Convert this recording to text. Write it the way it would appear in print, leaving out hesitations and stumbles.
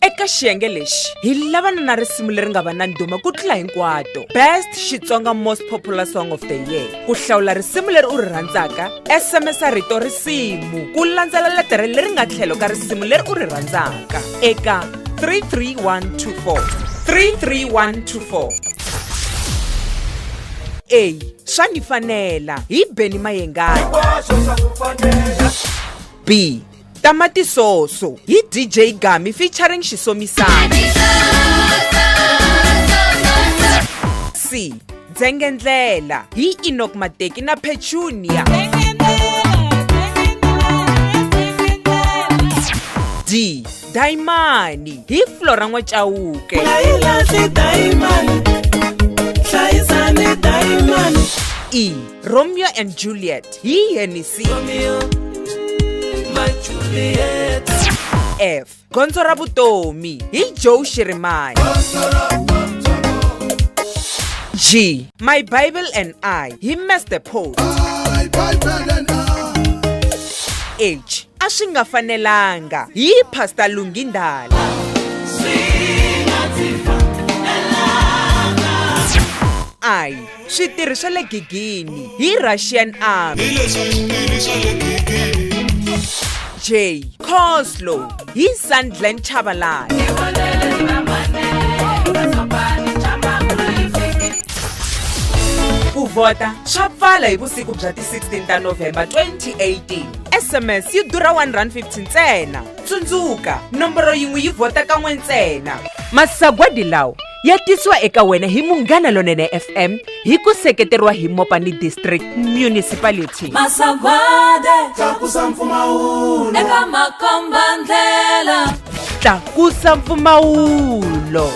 Eka xiyenge lexi hi lavana na risimu leri nga va na ndhuma ku tlula hinkwato, Best Xitsonga Most Popular Song of the Year. Ku hlawula risimu leri u ri rhandzaka, SMS rito risimu ku landzela letere leri nga tlhelo ka risimu leri u ri rhandzaka eka 33124, 33124. A, Swa ni fanela hi Benny Mayengani. B, Tamati Soso hi DJ Gami featuring Xisomisani. C, Dzengendlela hi Enoch Mateki na Petunia. D, Daimani hi Flora N'wachauke. E, Romeo and Juliet hi Hennessy. F, Gondzo ra Vutomi hi Joe Shirimani. G, My Bible and I hi Master Post. H, A swi nga fanelanga hi Pastor Lungi Ndala. I, Switirhi swa le gigini hi Russian Army. J, Coslo hi Sandland Chabalala. Ku vhota swa pfala hi vusiku bya ti 16 ta November 2018. SMS yi durha R1.50 ntsena. Tsundzuka, nomboro yin'we yi vhota kan'we ntsena. Masagwadi lawa ya tisiwa eka wena hi Munghana Lonene FM hi ku seketeriwa hi Mopani District Municipality. Masagwade Tlakusa mpfumawulo eka makombandlela. Tlakusa mpfumawulo.